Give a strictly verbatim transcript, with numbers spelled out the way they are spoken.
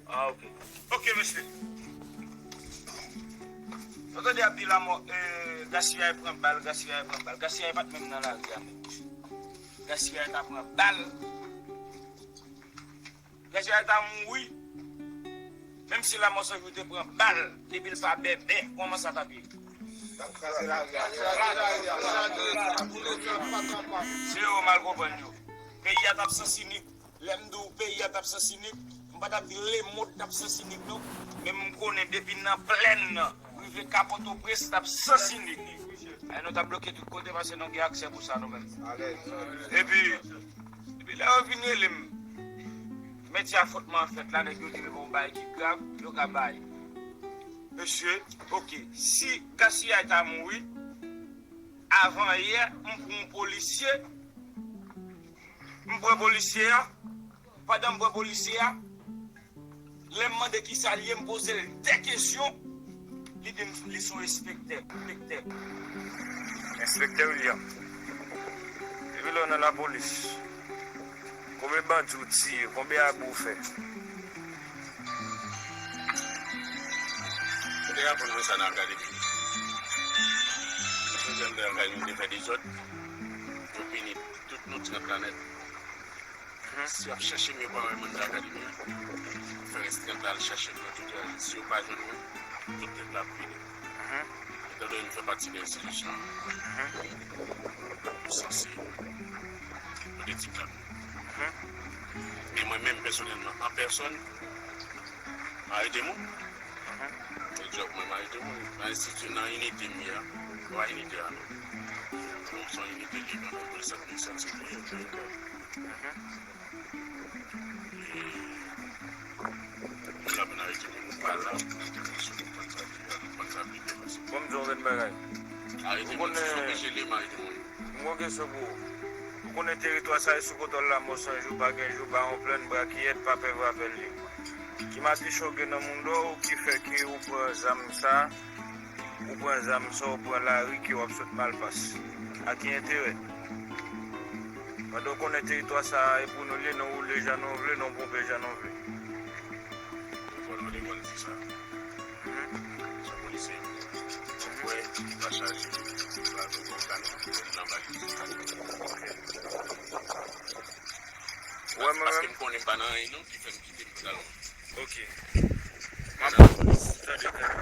Ah, ok. Ok, mesye. Ou tande y ap di lanmò, eh, Gasiyay pran bal, Gasiyay pran bal. Gasiyay pa t menm nan lari a menm. Gasiyay ta pran bal. Gasiyay ta mouri. Menm si Lanmò San Jou te pran bal, depi l pa bèbè, kòman sa t ap ye? Se yo mal konprann yo. Peyi a t ap sansinik. Lè m di w peyi a t ap sansinik, m pa t ap di lemonn t ap sansinik non. Men m konnen depi nan plèn nan rive ka Pòtoprens t ap sansinik. Ay, nou t ap bloke tout kote paske nou gen aksè pou sa nou menm. Epi, epi lè yo vin rele m, metye a fòtman fèt la, nèg yo di m bon bagay ki grav, yo ka bay. Mesye, ok, si Gasiyay ta mouri, avan yè, m pran yon polisye, m pran polisye a, pandan m pran polisye a, lè m mande kisa l ye, m poze l de kesyon, li di m li se yon enspektè. Enspektè. Enspektè William. Depi lè w nan lapolis, konbyen bandi w tiye, konbyen abou w fè? Ou te aprann mwen sa nan akademi. Mesye Jandal kay nou te fè dezòd. Yo pini tout nou trant la nèt. Si y ap chèche m, yo pa wè moun nan akademi an. Fè rès trant la al chèche m nan tout lari. Si yo pa jwenn mwen, tout tèt la ap pini. Etan done m fè pati de enstitisyon an, m sanse mande ti plak. E mwen menm pèsonèlman, an pèsòn, m arete moun. E djòb mwen, m arete moun. Nan enstiti, nan inite m ye a, pa inite a non. Donk, se yon inite lib, anpil sèt mil sèt sèt li ye, yo fè yo fè. E moun la vin arete moun, ou pa la pou mete presyon pou konn sa ki, pou konn sa ki pase. Bon, m di w yon grenn bagay. Arete moun, si se oblije li, m arete moun. M gon kesyon pou ou. Ou konnen teritwa sa e sou kontwòl Lanmò San Jou, pa gen jou, Bawon Plèn, Brakiyèt, pa pè vrapèl li. Ki madichon gen nan moudon w ki fè ke ou pran zam sa, ou pran zam sa, ou pran lari ke w ap sot Malpas? A ki enterè? Pandan w konnen teritwa sa e pou nou li ye, nou woule jan nou vle, nou ponpe jan nou vle. Ou konn, ou konn di sa. Sa polisye. Ou wè, li pa chaje. Li pa vin yon kamyon, li nan bal. Ou wè mwen menm? Paske m konnen m pa nan anyen non ki fè m kite m pral. Ok. M ap tande, tande.